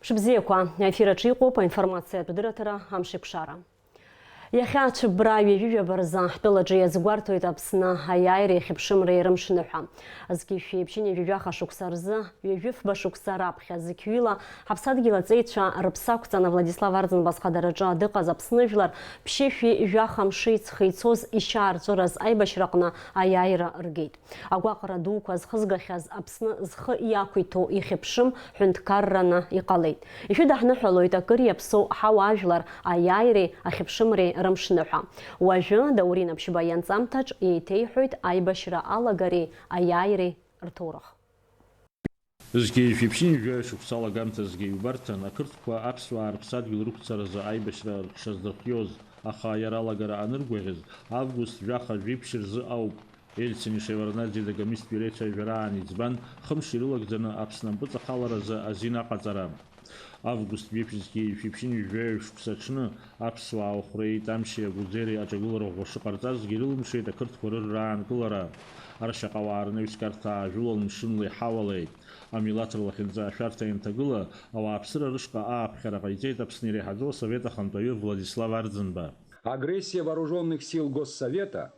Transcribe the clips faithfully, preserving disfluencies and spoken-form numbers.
Мшыбзиақәа, аефир аҿы иҟоуп аинформациатә дырраҭара Амшеикәшара. Иахьа ацәыббра ҩажәи жәаба рзы ҳтәылаҿы иазгәарҭоит Аԥсны аиааиреи ахьыԥшымреи рымшныҳәа. Зқьи жәшәи ԥшьынҩажәи жәаха шықәса рзы, ҩажәи фба шықәса раԥхьа зқьҩыла ҳаԥсадгьыл аҵеицәа рыԥсы ақәҵаны Владислав Арӡынба зхадараҿы адыҟаз Аԥсны жәлар ԥшьышәи жәаха мши ҵхи ицоз ишьаарҵәыраз аибашьраҟны аиааира ргеит. Агәаҟра дуқәа зхызгахьаз Аԥсны зхы иақәиҭу ихьыԥшым ҳәынҭқарраны иҟалеит. Ишәыдаҳныҳәалоит акыр иаԥсоу ҳауаажәлар аиааиреи ахьыԥшымреи рымшныҳәа. Уажәы, Даур Инаԥшьба ианҵамҭаҿ, еиҭеиҳәоит аибашьра алагареи аиааиреи рҭоурых. Зқьи жәшәи ԥшьынҩажәи жәаҩа шықәса алагамҭазгьы иубарҭан, ақырҭқәа аԥсуаа рыԥсадгьыл рықәцаразы аибашьра рҽаздырхиоз, аха иара алагара аныргәаӷьыз, август жәаха жәиԥшь рзы ауп. Ельцини Шеварднаӡеи Дагомистәи реицәажәараан иӡбан, хымш ирылагӡаны Аԥсны ампыҵахаларазы азин аҟаҵара. Август жәиԥшь зқьи жәшәи ԥшьынҩажәи жәаҩа шықәса аҽны аԥсуаа Охәреи, Тамшьи, Агәыӡери аҿагылара ӷәӷәа шыҟарҵазгьы ирылымшеит ақырҭқәа рырра аанкылара. Аршьаҟауаа рнаҩс Қарҭаа жәылала мшынла иҳауалеит. Амилаҭ рлахьынҵа ашәарҭа ианҭагыла, ауааԥсыра рышҟа ааԥхьара ҟаиҵеит Аԥсны иреиҳаӡоу асовет ахантәаҩы Владислав Арӡынба. Агрессия вооружённых сил Госсовета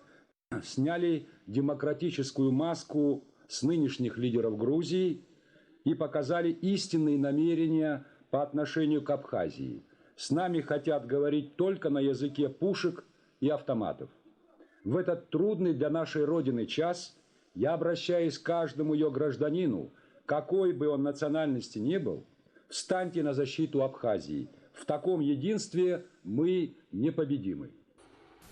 сняли демократическую маску с нынешних лидеров Грузии и показали истинные намерения по отношению к Абхазии. С нами хотят говорить только на языке пушек и автоматов. В этот трудный для нашей Родины час я обращаюсь к каждому её гражданину, какой бы он национальности ни был, встаньте на защиту Абхазии. В таком единстве мы непобедимы.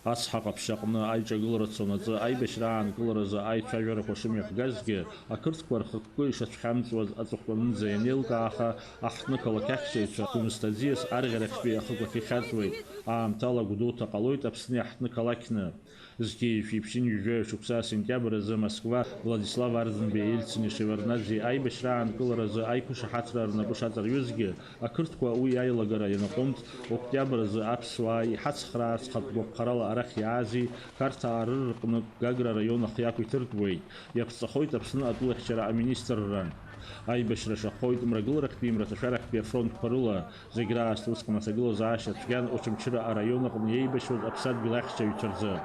Ацҳа ҟаԥшь аҟны аиҿагылара цонаҵы аибашьра аанкыларазы аицәажәарақәа шымҩаԥгазгьы, ақырҭқәа рхықәкы ишацәхьамҵуаз аҵыхәтәанынӡа ианеилкааха, аҳҭны-қалақь ахьчаҩцәа Гәымсҭа аӡиас арӷьарахьтәи ахықә ахь ихьаҵуеит. Аамҭала Гәдоуҭа ҟалоит Аԥсны иаҳҭны-қалақьны. Зқьи жәшәи ԥшьынҩажәи жәаҩа шықәса сентиабр азы Москва Владислав Арӡынбеи Ельцини Шеварднаӡеи аибашьра аанкыларазы аиқәышаҳаҭра рнапы шаҵарҩызгьы, ақырҭқәа уи аилагара ианаҟәымҵ, октиабр азы аԥсуаа иҳацхраарц хатә гәаԥхарала арахь иаази, Қарҭаа рыр рҟнытә Гагра араион ахы иақәиҭыртәуеит, иаԥҵахоит Аԥсны атәылахьчара аминистрра. Аибашьра шахоит Мрагыларахьтәи мраҭашәарахьтәи афронтқәа рыла, зегь раасҭа усҟан аҭагылазаашьа цәгьан Очамчыра араион аҟны иеибашьуаз аԥсадгьыл ахьчаҩцәа рзы.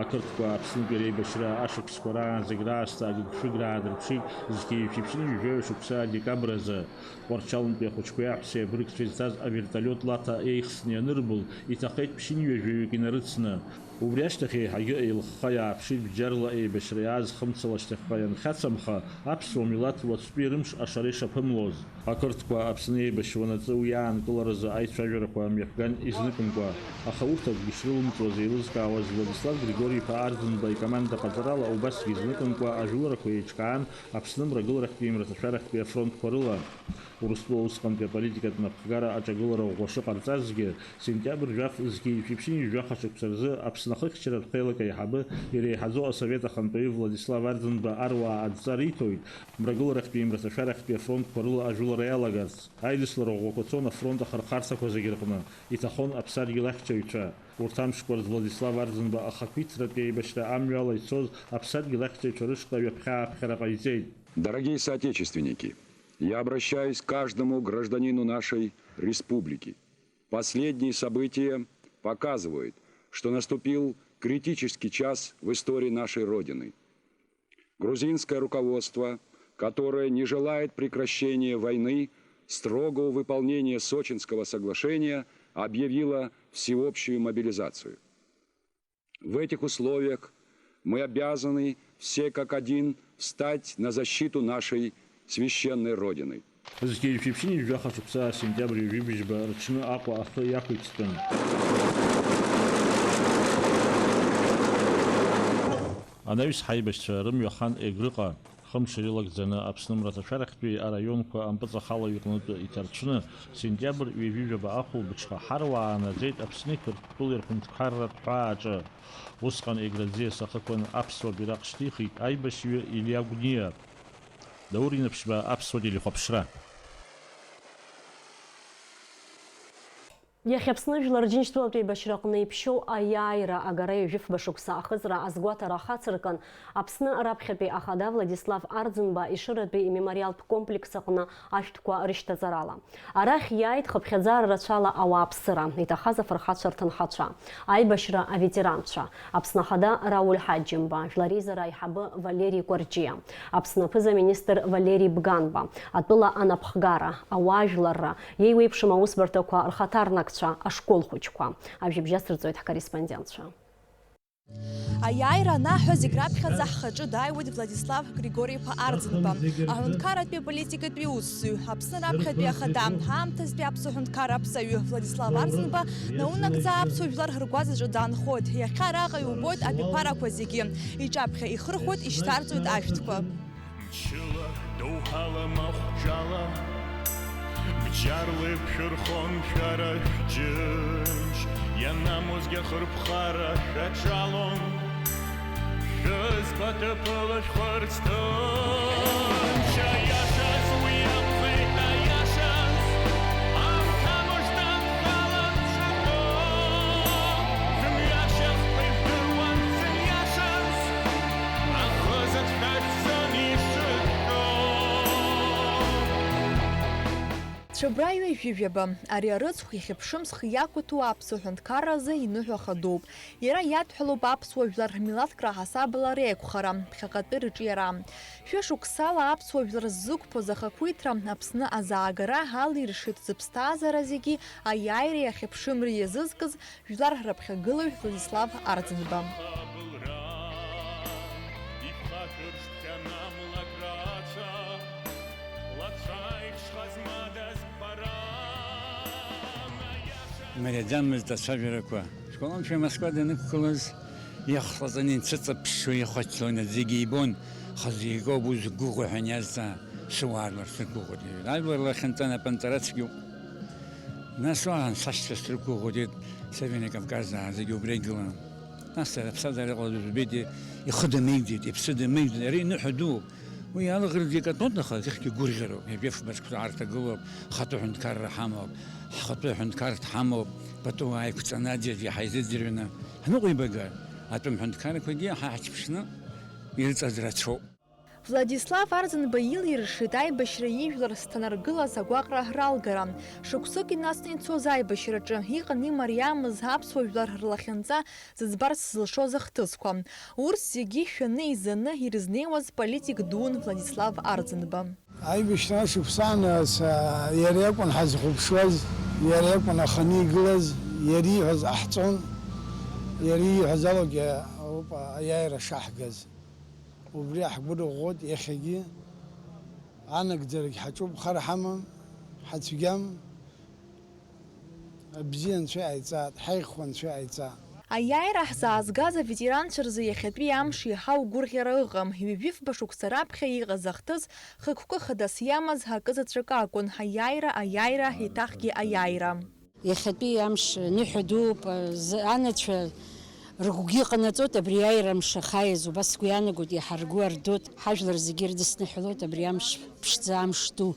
Ақырҭқәа Аԥснытәи реибашьра ашықәсқәа раан зегь раасҭа агыгшәыг раадырԥшит зқьи жәшәи ԥшьынҩажәи жәаҩа шықәса адекабр азы. Тҟәарчалнтәи ахәыҷқәеи аҳәсеи абыргцәа изҭаз аверталиот Лаҭа еихсны ианырбыл, иҭахеит ԥшьынҩажәаҩык инарыцны. Убри ашьҭахь еиҳагьы еилыхха иааԥшит бџьарла еибашьра иааз хымцала шьҭахьҟа ианхьацамха, аԥсуа милаҭ уаҵәтәи рымш ашара ишаԥымлоз. Ақырҭқәа Аԥсны еибашьуан аҵы уи аанкыларазы аицәажәарақәа мҩаԥган изныкымкәа, аха урҭ акгьы шрылымҵуаз еилызкаауаз Владислав Григори-иԥа Арӡынба икоманда ҟаҵарала убасгьы изныкымкәа ажәыларақәа еиҿкаан Аԥсны мрагыларахьтәи мраҭашәарахьтәи афронтқәа рыла. Урыстәыла усҟантәи аполитикатә напхгара аҿагылара ӷәӷәа шыҟарҵазгьы, сентиабр жәаф зқьи жәшәи ԥшьынҩажәи жәаха шықәса рзы Аԥсны ахыхьчаратә хеилак аиҳабы, иреиҳаӡоу асовет ахантәаҩы Владислав Арӡынба аруаа адҵа риҭоит, мрагыларахьтәи мраҭашәарахьтәи афронтқәа рыла ажәылара иалагарц. Аидыслара ӷәӷәақәа цон афронт ахырхарҭақәа зегьы рҟны, иҭахон аԥсадгьыл ахьчаҩцәа. Урҭ амшқәа рзы Владислав Арӡынба ахақәиҭратәи аибашьра амҩала ицоз аԥсадгьыл ахьчаҩцәа рышҟа ҩаԥхьа-ааԥхьара ҟаиҵеит. Дорогие соотечественники, я обращаюсь к каждому гражданину нашей республики. Последние события показывают, что наступил критический час в истории нашей Родины. Грузинское руководство, которое не желает прекращения войны, строгого выполнения Сочинского соглашения объявило всеобщую мобилизацию. В этих условиях мы обязаны все как один встать на защиту нашей священной Родины. Зқьи жәшәи ԥшьынҩажәи жәаха шықәса сентиабр ҩажәи бжьба рҽны Аҟәа ахы иақәиҭтәын. Анаҩс ҳаибашьцәа рымҩа хан Егрыҟа, хымш ирылагӡаны Аԥсны мраҭашәарахьтәи араионқәа ампыҵахалаҩ рҟнытә иҭарцәны, сентиабр ҩажәи жәаба ахәылбыҽха ҳаруаа аанаӡеит Аԥсни Қырҭтәылеи рҳәынҭқарратә ҳәаа аҿы. Усҟан Егра аӡиас ахықәан аԥсуа бираҟ шьҭихит аибашьҩы Илиа Гәниа. Даур Инаԥшьба, Аԥсуа телехәаԥшра. Иахьа Аԥсны Жәлар Џьынџьтәылатә еибашьраҟны иԥшьоу аиааира агара ҩажәи фба шықәса ахыҵра азгәаҭара ахацыркын, Аԥсны раԥхьатәи ахада Владислав Арӡынба Ешыратәи имемориалтә комплекс аҟны ашәҭқәа рышьҭаҵарала. Арахь иааит хыԥхьаӡара рацәала ауааԥсыра, иҭахаз афырхацәа рҭынхацәа, аибашьра аветеранцәа, Аԥсны Ахада Рауль Ҳаџьымба, Жәлар Реизара аиҳабы Валери Кәарҷиа, Аԥсны аԥыза-министр Валери Бганба, атәыла анапхгара, ауаажәларра, иеиуеиԥшым аусбарҭақәа рхаҭарнакцәа, ашкол хәыҷқәа. Ажәабжь асырҵоит ҳкорреспондентцәа. Аиааира анаҳҳәа, зегь раԥхьаӡа ҳхаҿы дааиуеит Владислав Григори-иԥа Арӡынба. Аҳәынҭқарратәи аполитикатәи усзуҩ, Аԥсны раԥхьатәи ахада, аамҭазтәи аԥсуа ҳәынҭқарра аԥҵаҩы Владислав Арӡынба наунагӡа аԥсуа жәлар ргәаҵаҿы даанхоит. Иахьа араҟа иубоит абиԥарақәа зегьы. Иҿаԥхьа ихырхәоит, ишьҭарҵоит ашәҭқәа. Мчыла, доуҳала, махәҿала, бџьарла иқәшәырхон шәара шәџьынџь, ианамуазгьы ахырԥхара шәаҿалон. Шәызқәа ҭыԥыла шәхырц ҭынч, аиашаз уи акәхеит, аиашаз. Амҭа мыжда анхалан шәахәо, шәымҩашьахқәа ижәдыруан сыниашаз. Ахыза дшәашәҵан ишыхҟьо. Цәыбра ҩажәижәаба, ари арыцхә иахьыԥшымз хы иақәиҭу аԥсуа ҳәынҭқарразы иныҳәа хадоуп. Иара иадҳәалоуп аԥсуа жәлар рмилаҭкра аҳасабала реиқәхара, ԥхьаҟатәи рыҿиара. Шәышықәсала аԥсуа жәлар ззықәԥоз ахақәиҭра, Аԥсны азаагара алиршеит зыԥсҭазаара зегьы аиааира иахьыԥшымра иазызкыз Жәлар раԥхьагылаҩ Владислав Арӡынба. Имариаӡамызт ацәажәарақәа. Школанцәа Москва данықәгылаз, иахҟаҵаны инцәыҵаԥшуа ихәачлон, зегьы ибон, хазы икоуп узгәыӷуа ҳәа иазҵаа, сыуаажәлар срықәгәыӷуеит, иҳәеит. Ажәлар лахьынҵа напынҵара цәгьоуп. Нас уаҳа сашьцәа срықәгәыӷуеит, Северный Кавказаа зегьы убри игылан. Нас сара аԥсҭазаара иҟалаз жәбеит, ихы дамеигӡеит, иԥсы дамеигӡеит, ари ныҳәа дууп. Уи иалаӷырӡ икатәоит, аха ихьгьы гәырӷьароуп, ҩажәи фба шықәса аарҭагылоуп, ҳхатәы ҳәынҭқарра ҳамоуп, ҳхатәы ҳәынҭқарра ҳамоуп, пату ааиқәҵаны аӡәаӡәы ҳаизыӡырҩны ҳныҟәибагар, атәым ҳәынҭқаррақәагьы ҳа ҳаҽԥшны ирыҵаз рацәоуп. Владислав Арӡынба илиршеит аибашьра ижәлар зҭанаргылаз агәаҟра ралгара. Шықәсык инацны ицоз аибашьраҿы иҟан имариамыз аԥсуа жәлар рлахьынҵа зыӡбарц зылшоз ахҭысқәа. Урҭ зегьы шәаны изаны ирызнеиуаз политик дуун Владислав Арӡынба. Аибашьра ашықәс аан, ас, иара иакәын ҳазхәаԥшуаз, иара иакәын аханы игылаз, иара ииҳәаз ҟаҳҵон, иара ииҳәаз алоуп, ауп аиааира шаҳгаз. Убри ҳгәы рыӷәӷәоит иахьагьы, анагӡарагь ҳаҿуп, хар ҳамам, ҳацәгьам, абзиа Анцәа иҟаиҵааит, ҳаиӷьхо Анцәа иҟаиҵааит. Аиааира ҳзаазгаз аветеранцәа рзы иахьатәи амш иаҳа угәырӷьара ыҟам, ҩажәи фба шықәса раԥхьа иҟаз ахҭыс хықәкы хадас иамаз акызаҵәык акәын, аиааира, аиааира, еиҭахгьы аиааира. Иахьатәи амш ныҳәа дууп, зы-, анацәа рыгәгьы ҟанаҵоит абри аиааира амш ахаиаз, убас сгәы иаанагоит, иаҳа ргәы ардоит, ҳажәлар зегьы ирыдысныҳәалоит абри амш ԥшӡа, амш ду.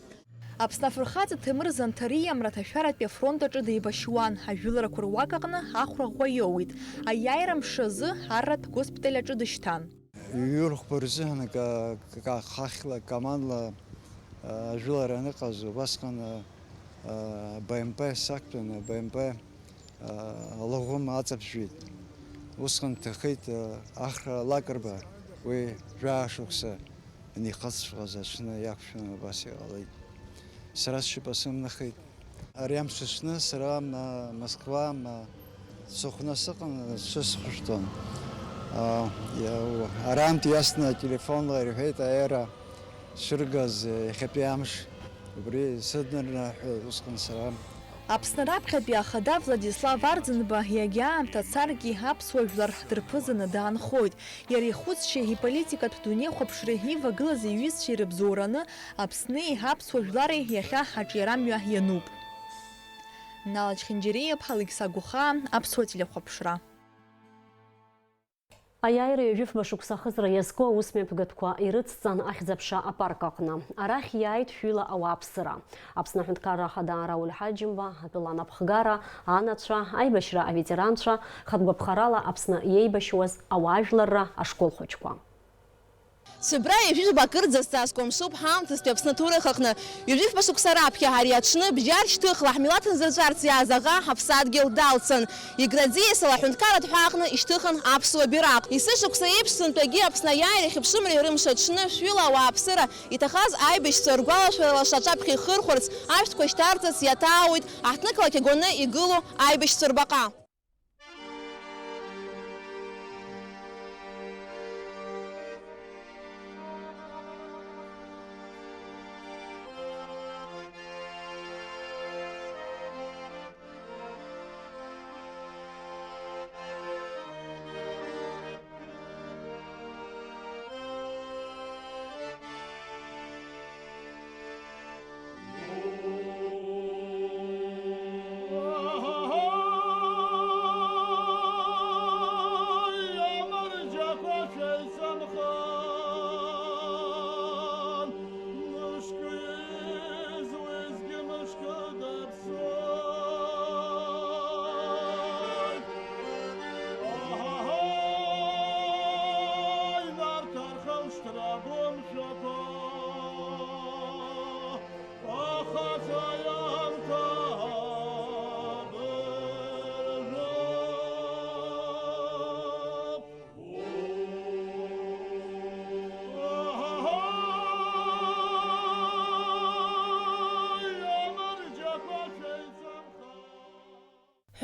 Аԥсны афырхаҵа Ҭемыр Занҭариа амраҭашәаратәи афронт аҿы деибашьуан, ажәыларақәа руак аҟны ахәра ӷәӷәа иоуит, аиааира амш азы арратә госпиталь аҿы дышьҭан. Ҩырхәба рзыҳәан ка-, ка-, хахьла, командла, а, ажәылара аныҟаз, убасҟан, а, а, Б М П сақәтәан, Б М П, а, алаӷәым аҵаԥжәеит. Усҟан дҭахеит, а, Ахра Лакрба, уи жәаа шықәса анихыҵҵәҟьаз аҽны иақәшәаны убас иҟалеит. Сара сшьапы сымнахит. Ари амш аҽны сара, м, Москва, м, сыхәны сыҟан, сҽысхәышәтәон. А, иа-, арантә иасны ателефонла ирҳәеит, аера шыргаз, иахьатәи амш, убри сыднарны ҳәа усҟан сара. Аԥсны раԥхьатәи ахада Владислав Арӡынба иагьа аамҭа царгьы аԥсуа жәлар дырԥызаны даанхоит. Иара ихәыцшьеи иполитикатә дунеихәаԥшреи ивагылаз иҩызцәеи рыбзоураны Аԥсни аԥсуа жәлари иахьа аҿиарамҩа иануп. Нала Чхинџьариа-иԥҳа, Алықьса Гәыхаа, Аԥсуа телехәаԥшра. Аиааира ҩажәи фба шықәса ахыҵра иазку аусмҩаԥгатәқәа ирыцҵан Ахьӡ-аԥша апарк аҟны. Арахь иааит шәҩыла ауааԥсыра. Аԥсны Аҳәынҭқарра Ахада Рауль Ҳаџьымба, атәыла анапхгара, анацәа, аибашьра аветеранцәа, хатә гәаԥхарала Аԥсны иеибашьуаз ауаажәларра ашкол хәыҷқәа. Сыбра ҩажәижәаба акырӡа сҵас кәамсуп ҳаамҭазтәи Аԥсны аҭоурых аҟны. Ҩажәи фба шықәса раԥхьа ари аҽны бџьар шьҭыхла ҳмилаҭ нзырҵәарц иааз аӷа ҳаԥсадгьыл далцан. Иградиес ала аҳәынҭқарратә ҳәаа аҟны ишьҭыхын аԥсуа бираҟ. Есышықәса еиԥш сынтәагьы Аԥсны аиааира хьыԥшымреи рымш аҽны шәҩыла ауааԥсыра иҭахаз аибашьцәа ргәалашәарала шаҿаԥхьа ихырхәарц, ашәҭқәа шьҭарҵарц иаҭаауеит аҳҭнықалақь агәаны игылоу аибашьцәа рбаҟа.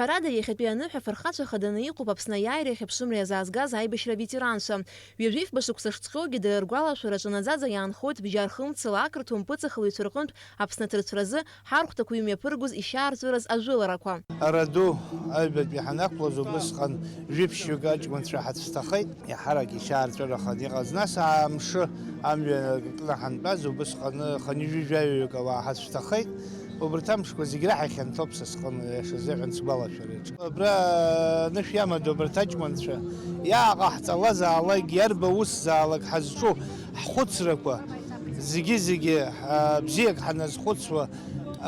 Ҳәарада, иахьатәи аныҳәа афырхацәа хаданы иҟоуп Аԥсны аиааира иахьыԥшымра иазаазгаз аибашьра аветеранцәа. Ҩажәи фба шықәса шҵхьоугьы дара ргәалашәараҿы наӡаӡа иаанхоит бџьар хымцала ақырҭуа мпыҵахалаҩцәа рҟынтә Аԥсны аҭырцәраз ҳархәҭақәа имҩаԥыргоз ишьаарҵәыраз ажәыларақәа. Ара ду аҩбатәи ҳанақәлоз убысҟан жәиԥшьҩык аҷкәынцәа ҳацәҭахеит, иаҳарак ишьаарҵәырахан иҟаз, нас амшы амҩа кны ҳантәаз убысҟаны хынҩажәи жәаҩаҩык ауаа ҳацәҭахеит. Убырҭ амшқәа зегь раҳа ихьанҭоуп са сҟны, иашазыҳәан сгәалашәараҿы. Абра анышә иамадоу абарҭ аҷкәынцәа, иааҟаҳҵалазаалак, иарбан усзаалак ҳазҿу ҳхәыцрақәа, зегьы-зегьы, а, бзиак ҳаназхәыцуа,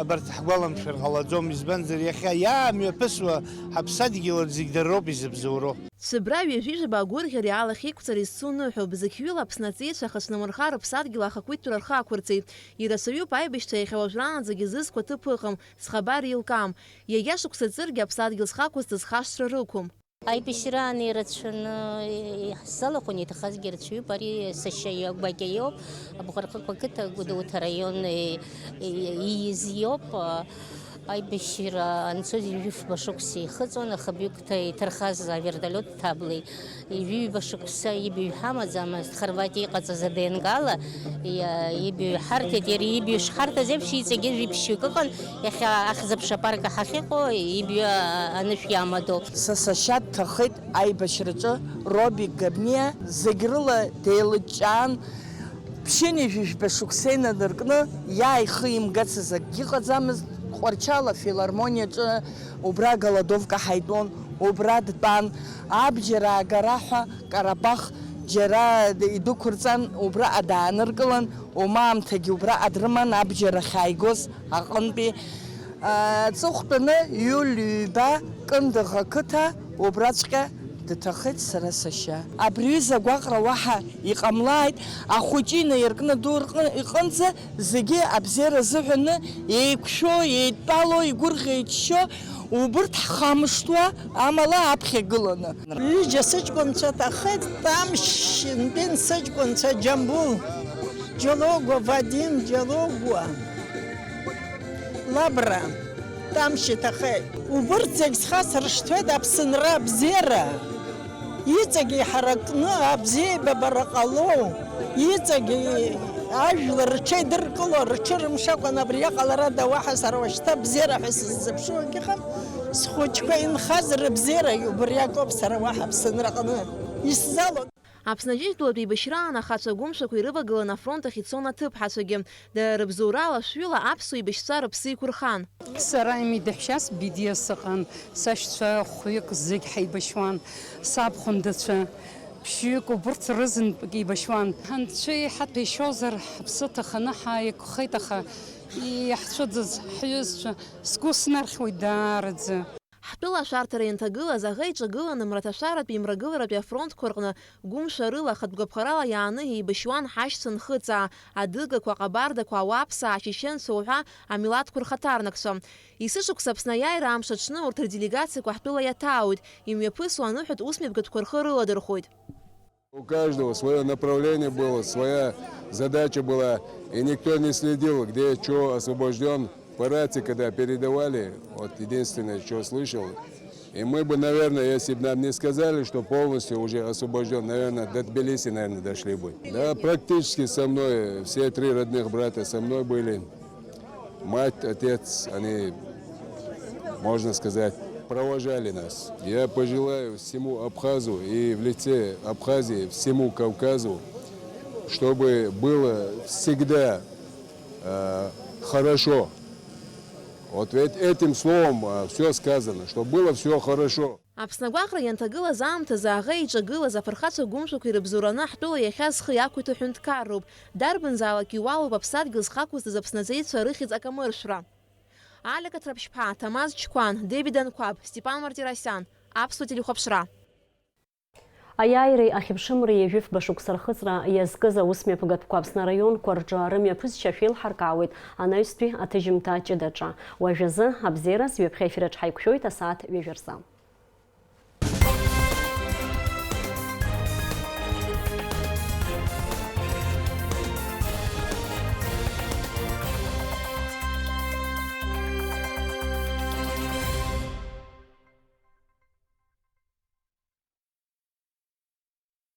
абарҭ ҳгәаламшәар ҟалаӡом, избанзар, иахьа иаамҩаԥысуа ҳаԥсадгьыл аҿы зегь дара роуп изыбзоуроу. Сыбра ҩажәижәаба агәырӷьареи алахьеиқәҵареи зцу ныҳәоуп, зықьҩыла Аԥсны аҵеицәа ахыҽнамырхар Аԥсадгьыл ахақәиҭтәра рхы ақәырҵеит. Ирацәаҩуп аибашьцәа иахьа уажәраанӡагьы зызқәа ҭыԥ ыҟам, зхабар еилкаам. Иагьа шықәса ҵыргьы аԥсадгьыл зхақәыз ҭызхашҭра рықәым. Аибашьраан ирацәаны иаҳзалахәын, иҭахазгьы рацәаҩуп. Ари сашьа иагәакьа иоуп, Абӷархықә ақыҭа Гәдоуҭа араион, е, е, ииз иоуп. Аибашьра анцоз ҩажәи фба шықәса ихыҵуан, аха бҩықәҭа иҭырхаз авертолиот ҭаблеи. Ҩажәи ҩба шықәса ибаҩ ҳамаӡамызт, Хорватиа иҟаҵаз АДНК-ла, иа-, ибаҩ ҳарҭеит, иара ибаҩ шҳарҭаз еиԥш, иҵегьы жәиԥшьҩык ыҟан, иахьа Ахьӡ-аԥша апарк ҳахьыҟоу, ибаҩ, а-, анышә иамадоу. Са сашьа дҭахеит аибашьраҿы Робик Габниа, зегь рыла деилыҷҷаан, ԥшьынҩажәи жәба шықәса инанаркны, иа ихы имгацыз акгьы ыҟаӡамызт, Тҟәарчал афилармониаҿы убра аголодовка ҳаитәон, убра дтәан, абџьар аагара ҳәа Карабах џьара идәықәырҵан, убраҟа дааныркылан, умаамҭагьы убраҟа дрыман, абџьар ахьааигоз аҟынтәи. Аҵыхәтәаны иуль ҩба Кындыӷ ақыҭа убраҵәҟьа дҭахеит сара сашьа. Абри аҩыза агәаҟра уаҳа иҟамлааит, ахәыҷы инаиркны аду рҟы-, иҟынӡа зегьы абзиара азыҳәаны еиқәшәо, еидтәало, игәырӷьа-иччо, убырҭ ҳхамышҭуа амала аԥхьа гыланы. Ҩыџьа сыҷкәынцәа ҭахеит, Тамшь Нтәин сыҷкәынцәа Џьамбул Џьалогәа, Вадим Џьалогәа. Лабра, Тамшь иҭахеит. Убырҭ зегь схасыршҭуеит Аԥсынра абзиара. Иҵегь иҳаракны абзиеибабара ҟало, иҵегь ажәлар рҽеидыркыло, рҽырымшакәан абри иҟаларада уаҳа сара уашьҭа бзиара ҳәа сыззыԥшу акгьы ыҟам. Схәыҷқәа инхаз рыбзиара убри акоуп сара уаҳа Аԥсынраҟны исзалоу. Аԥсны аџьынџьтәылатә еибашьраан ахацәа агәымшәақәа ирывагылан афронт ахь ицон аҭыԥҳацәагьы. Дара рыбзоурала шәҩыла аԥсуа еибашьцәа рыԥсы еиқәырхан. Сара имидыҳәшьас Бедиа сыҟан, сашьцәа хәҩык зегь ҳаибашьуан, сабхәындацәа, Ԥшьҩык убырҭ рызынтәык еибашьуан. Анцәа иҳаҭәеишьозар, ҳаԥсы ҭаханы ҳааиқәхеит, аха иаҳцәыӡыз ҳҩызцәа сгәы снархьуеит даараӡа. Ҳтәыла ашәарҭара ианҭагылаз, аӷа иҿагыланы Мраҭашәаратәи Мрагыларатәи афронтқәа рҟны гәымшәарыла, ахатә гәаԥхарала иааны еибашьуан ҳашьцәа Нхыҵаа, адыгақәа, аҟабардақәа, ауаԥсаа, ачеченцәа уҳәа амилаҭқәа рхаҭарнакцәа. Есышықәса Аԥсны аиааира амш аҽны урҭ рделегациақәа ҳтәыла иаҭаауеит, имҩаԥысуа аныҳәатә усмҩаԥгатәқәа рхы рыладырхәоит. У каждого свое направление было, своя задача была, и никто не следил, где чё освобождён. По рации, когда передавали, вот единственное, что слышал, и мы бы, наверное, если бы нам не сказали, что полностью уже освобождён, наверное, до Тбилиси, наверное, дошли бы. Да, практически со мной все три родных брата со мной были. Мать, отец, они, можно сказать, провожали нас. Я пожелаю всему Абхазу и в лице Абхазии всему Кавказу, чтобы было всегда э, хорошо. Вот ведь этим словом все сказано, чтобы было все хорошо. Аԥсны агәаҟра ианҭагылаз аамҭазы аӷа иҿагылаз афырхацәа гәымшәақәа ирыбзоураны ҳтәыла иахьа зхы иақәиҭу ҳәынҭқарроуп. Дарбанзаалак иуалуп аԥсадгьыл зхақәызтыз Аԥсны аҵеицәа рыхьӡ акамыршәра. Алика Ҭраԥшьԥҳа, Ҭамаз Чқәан, Дебидан Қәаб, Степан Мартиросиан, Аԥсуа телехәаԥшра. Аиааиреи ахьыԥшымреи жәафба шықәса рхыҵра иазкыз аусмҩаԥгатәқәа Аԥсны араионқәа рҿы рымҩаԥысшьа шәеилҳаркаауеит анаҩстәи аҭыжьымҭа ҷыдаҿы. Уажәазы абзиараз ҩаԥхьа аефир аҿы ҳаиқәшәоит асааҭ ҩажәа рзы.